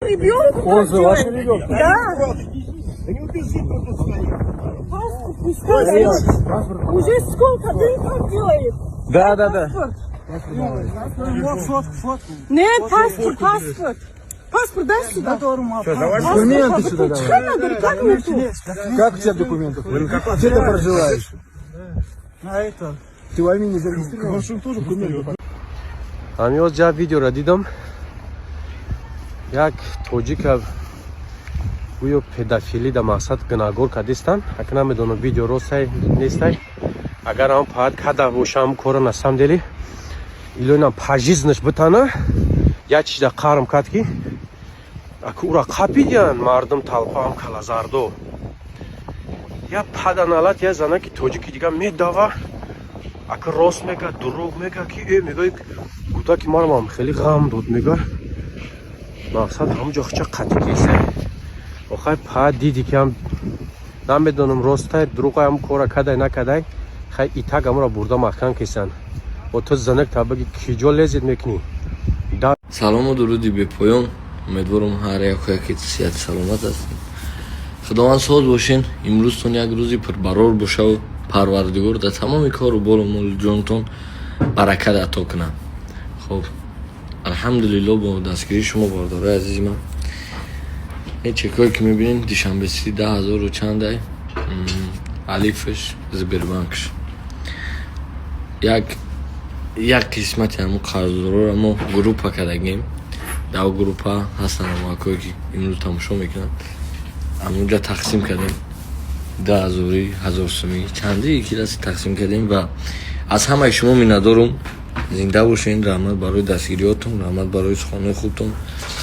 Ребенку Он как же ваш делает? ребенок. Да. Да не убежит, он тут стоит. Паспорт пускай дает. Уже сколько дней так делает? Да. Паспорт. Вот фотку, фотку. Нет, паспорт, паспорт. Паспорт дай сюда. Документы сюда давай. Что надо? Как мы тут? Как у тебя документов? Где ты проживаешь? На это. Ты в Армении зарегистрирован? Ҳамиёз ҷа видеоро дидам, як тоҷика гӯё педофилӣ да мақсад гунаҳгор кардистанд. Ака, намедонам, видео ростай нестай. Агар ҳам паҳат када бошам, кора на самом деле илоинам пожизненно битана. Як чизда қарм кард, ки ака ура қапидиян мардум, толпаам калазардо. Я паданалат, я занаки тоҷики дига медава. Ака, рост мега, дурӯғ мега, ки мега, гудаки марамам хеле ғам дод, мега. Мақсад, ҳамун ҷо хча қатӣ кеса. Охай па диди, ки ҳам намедонам, ростай, дурӯғай, ҳам кора кадай, накадай. Хай, итак амура бурда маҳкам кесан. О, ту занак табаги киҷо лезет мекунӣ да? Салому дуруди бепоён. Умедворам, ҳар яке сиҳати саломат ҳастед, Худованд соз бошен. Имрӯзтон як рӯзи пурбарор бошаву Парвардигор дар тамоми кору болу молу ҷонтон баракат ато кунад. Хоб, алҳамдулилло, бо дастгирии шумо, бародарои азизи ман, ин чекое ки мебинед, Душанбе Сити 10 ҳазору чандай, алифш, Сбербанкш, як як қисмати ҳамун қарздороро мо группа кардагем. Дар группа ҳастанд ҳамакое, ки имрӯз тамошо мекунанд. Ҳамунҷа тақсим кардем, 10 ҳазорӣ, 1000 сумӣ, чандии ки даст тақсим кардем. Ва аз ҳамаи шумо миннатдорум. Зинда бошен. Раҳмат барои дастгириётон, раҳмат барои суханҳои хубтон,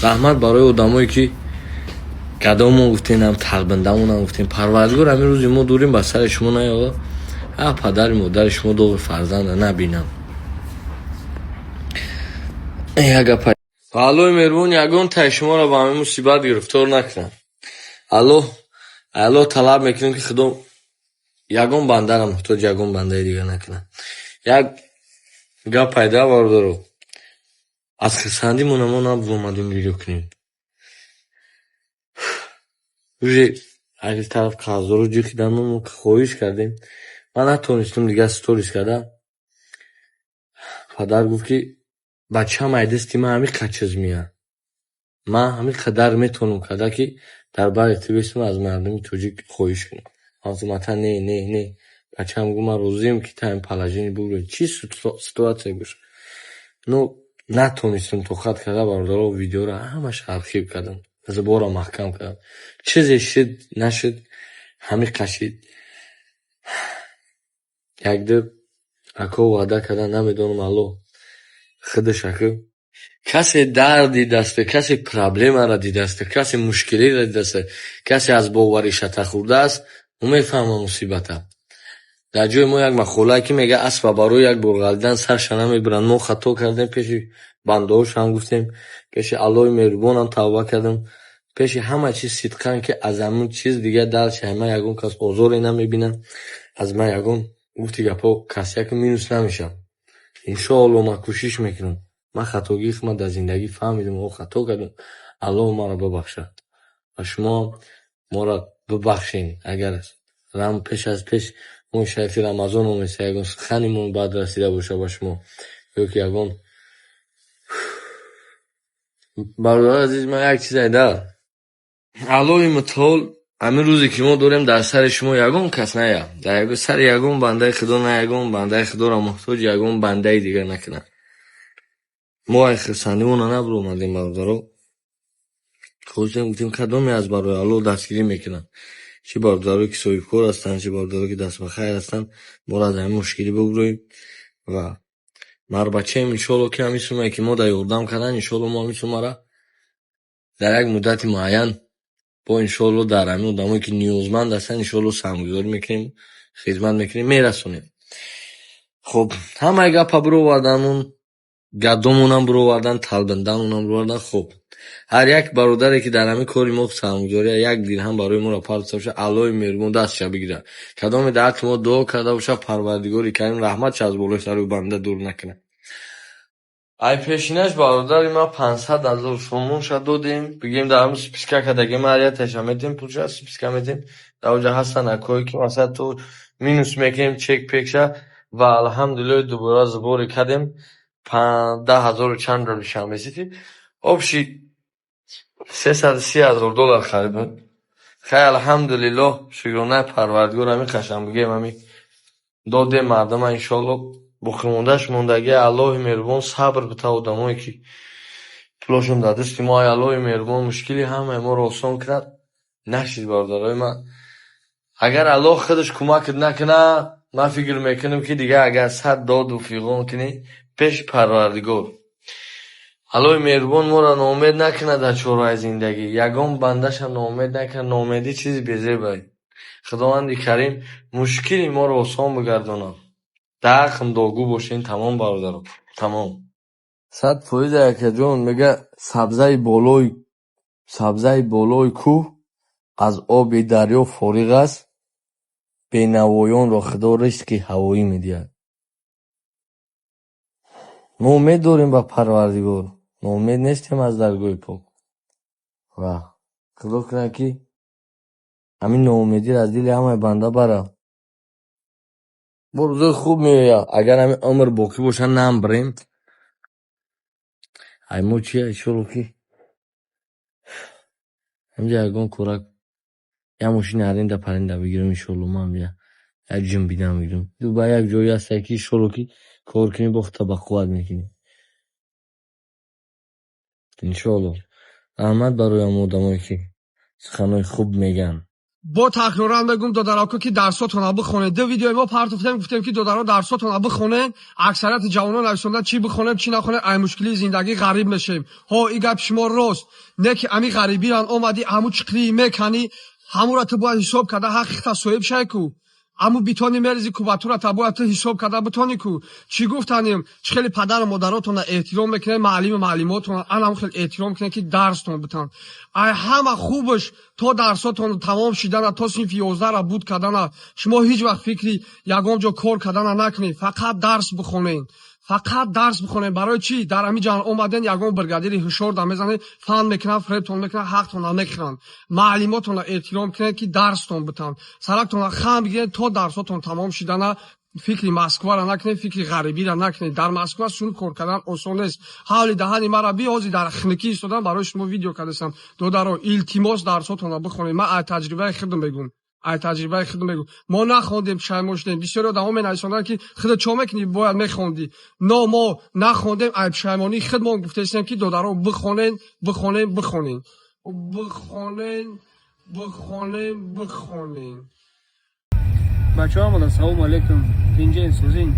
раҳмат барои одамое, ки гадомо гуфтенам, талбандамонам гуфтем. Парвардигор ҳамин рӯзи мо дурем ба сари шумо наёва, а падари модари шумо доғи фарзанда набинам. Як гапа, Аллои меҳрубон ягон таи шуморо ба ҳамин мусибат гирифтор накунад. Аллоҳ талаб мекунем, ки Худо ягон бандаро муҳтоҷи ягон бандаи дигар накунад. Як гап пайда, бародаро, аз хурсандимона мо набуромадем гирё кунем. Уже аз тараф қарздоро ҷиқидан, мо хоҳиш кардем, ман натонистам дигар сторис кардам. Падар гуфт, ки бачаам, ай дасти ман ҳамин қад чиз меяд, ман ҳамин қадар метавонам карда, ки дар бари ту бистам, аз мардуми тоҷик хоҳиш кунам. Ман гуфтам: «Ата, не, не, не». Бачаам гуфт: «Ман розием, ки та ин положение бугӯ, чӣ ситуация боша». Ну, натонистам тоқат карда, бародаро, видеоро ҳамаш архив кардам, заборро маҳкам кардам. Чизе шуд, нашуд, ҳамин қашид. Якду ако ваъда кардан, намедонам, Аллоҳ худаш аку. Касе дард дидаста, касе проблемаро дидаста, касе мушкилиро дидаста, касе аз боварӣ шата хӯрдааст, ӯ мефаҳмад мусибата. Дар ҷои мо як мақолае, ки мега: «Аспа барои як бор ғалидан сарша намебиранд». Мо хато кардем, пеши бандаҳошам гуфтем, пеши Аллоҳи меҳрубонам тавба кардем, пеши ҳама чиз сидқан, ки аз ҳамин чиз дигар дарчи ман ягон кас озоре намебинам, аз ман ягон гуфти гапҳо касяку минус намешавад. Иншоалло, ман кӯшиш мекунам. Ман хатогии худро дар зиндагӣ фаҳмидам, о, хато кардам, Аллоҳ маро бибахшад ва шумоам моро бибахшед. Агар пеш аз пеш моҳи шарифи Рамазон оместа, ягон суханимон бад расида бошад ба шумо ё ки ягон. Бародари азиз, ман як чиз айда, Аллоҳи мутаол ҳамин рӯзе, ки мо дорем, дар сари шумо ягон кас ная, дар сари ягон бандаи Худо на, ягон бандаи Худоро муҳтоҷи ягон бандаи дигар накунад. Мо ай хурсандимона набуромадем, бародаро. Хостем, гуфтем, кадоме аз барои Аллоҳ дастгирӣ мекунанд, чӣ бародарое, ки соҳибкор ҳастанд, чӣ бародарое, ки дастбахайр ҳастанд, моро аз ҳамин мушкилӣ бигӯроем. Ва марбачаем, иншоалло, ки ҳамин суммае, ки мо дар ёрдам кардан, иншоалло, мо ҳамин суммаро дар як муддати муайян бо, иншоалло, дар ҳамин одамое, ки ниёзманд ҳастанд, иншоалло, саҳмгузорӣ мекунем, хизмат мекунем, мерасонем. Хуб, ҳамаи гапа бироварданмон, гадомонам бировардан, талбандамонам бировардан. Хуб, ҳар як бародаре, ки дар ҳамин кори мо саҳмгузорӣ, як дирҳам барои моро партофта бошад, Аллоҳи меҳрубон дастша бигирад. Кадоме дар ҳаққи мо дуо карда бошад, Парвардигори карим раҳматша аз болои сари ӯ банда дур накунад. Ай пешинаш, бародари ман, 500 000 сомонша додем, бигем, дар ҳамн списка кардагем, ҳар метем, пулша списка метем. Дар оҷа ҳастанд акое, ки масалан то минус мекунем чек пекша ва алҳамдулиллоҳ, дубора сборы кардем, 10 000-у чанд рубли месити, общий 330 000 доллар харид буд. Хай, алҳамдулиллоҳ, шукронаи Парвардигор, ҳамин қашан бигем, ҳамин додем мардума, иншоалло, боқимондааш мондагӣ. Аллоҳи меҳрубон сабр бита одамое, ки пулошон дар дасти мо. Аллоҳи меҳрубон мушкили ҳамаи моро осон кунад. Нашид, бародарои ман, агар Аллоҳ худаш кӯмакат накунад, ман фикр мекунам, ки дигар агар сад доду фиғон кунӣ пеши Парвардигор, Аллоҳи меҳрубон моро ноумед накунад дар чораҳои зиндагӣ, ягон бандаша ноумед накунад. Ноумедӣ чизи безебае. Худованди Карим мушкили моро осон бигардонад. Дар ҳаққам дуогӯ бошед. Тамом, бародаро, тамом. 100%, акаҷон. Мега, сабзаи болои кӯҳ аз оби дарё фориғ аст, бенавоёнро Худо ризқи ҳавоӣ медиҳад. Мо умед дорем ба Парвардигор, ноумед нестем аз даргоҳи пок ва Худо кунад, ки ҳамин ноумедиро аз дили ҳамаи банда барад. Бо рӯзои хуб меояд, агар ҳамин умр боқӣ бошад, намбирем. Ай мо чи, иншолло, ки ҳаминҷа ягон корак, як мошини аренда паренда бигирам, иншолло, ман ҳаминҷа як ҷимбидан бигирам. Ба як ҷое ҳастае, ки иншолло, ки кор кунӣ, бо худта ба қувват мекунӣ. Иншолло. Раҳмат барои ҳамон одамое, ки суханҳои хуб мегӯянд. Бо такроран мегӯм, додарако, ки дарсотона бихонед. Ду видеои мо партофтем, гуфтем, ки додаро, дарсотона бихонед. Аксарияти ҷавонон нависондан, чӣ бихонем, чӣ нахонем, ай мушкилии зиндагӣ ғариб мешем. Ҳо, и гап шумо рост не, ки ами ғарибиран омадӣ, ҳаму чиқлии меканӣ, ҳамура ту бояд ҳисоб карда ҳаққи хита соҳиб шай ку. Ҳаму битони мерези, кубатура та бояд ту ҳисоб карда битонӣ ку. Чӣ гуфтанем? Чӣ хеле падару модаротона эҳтиром мекунед, маълиму маълимотона анам хеле эҳтиром кунед, ки дарстон битан. Ай ҳама хубаш, то дарсотон тамом шидана, то синфи 11-ра буд кардана, шумо ҳеҷ вақт фикри ягон ҷо кор кардана накунед. Фақат дарс бихонед, фақат дарс бихонед. Барои чӣ? Дар ҳамин ҷаҳон омаден, ягон бригадири ҳушёрда мезанед, фан мекунанд, фиребтон мекунанд, ҳақтона мехӯранд. Маълимотонро эҳтиром кунед, ки дарстон битан. Сарактонро хам бигиред, то дарсотон тамом шидана фикри Москваро накунед, фикри ғарибиро накунед. Дар Москва сун кор кардан осон нест. Ҳавли даҳани мара биҳози дар хникӣ истодан барои шумо видео кардастам. Додаро, илтимос, дарсотонро бихонед. Ман ай таҷрибаи худам мегӯм, ай таҷрибаи худ мегӯм. Мо нахондем, пушаймон шудем. Бисёре одамо менависонанд, ки худат чо мекунӣ, бояд мехондӣ. Но мо нахондем, ай пушаймонии худмон гуфтаистем, ки додаро, бихонен, бихонен, бихонен, бихонен, бихонен, бихонен. Бачаҳо, омада, салому алейкум, тинҷен, сӯзин.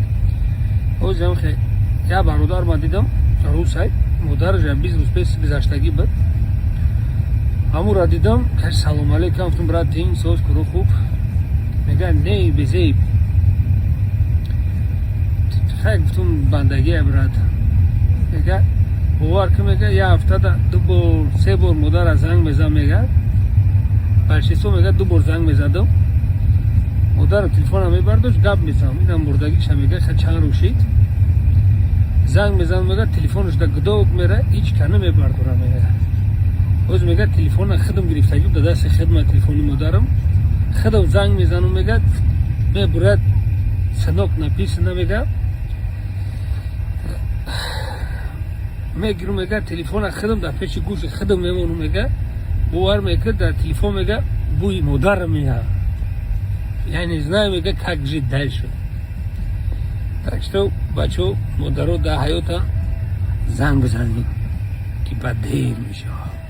Ҳозирам як бародар ма дидам, русай, модараш 20 рӯз пеш гузаштагӣ буд. Ҳамура дидам, каш, салому алейкум гуфтам, брат, тинҷ, соз, куру хуб? Мега, не, безеб. Хай, гуфтум, бандагия, брат. Мега, бовар кун, мега, як ҳафтада ду бор, се бор модара занг мезан. Мега, большинство, мега, ду бор занг мезадам, модарам телефона мебардошт, гап мезанам, инам мурдагиша. Мега, ха, чанд рӯз шид, занг мезанам, мега, телефонаш да гудок мера, ҳеҷ ка намебардора. Мега, боз, мега, телефона худам гирифтагӣ, да дасти хидма телефони модарам, худам занг мезанам, мега, мебурад, сынок написано. Мега, мегирам, мега, телефона худам дар пеши гӯши худам мемонам. Мега, бовар мекард, дар телефон, мега, бӯи модарам меяд. Я не знаю, мега, как жить дальше. Так что, бачо, модаро дар ҳаёта занг бизанед, ки ба дер мешавад.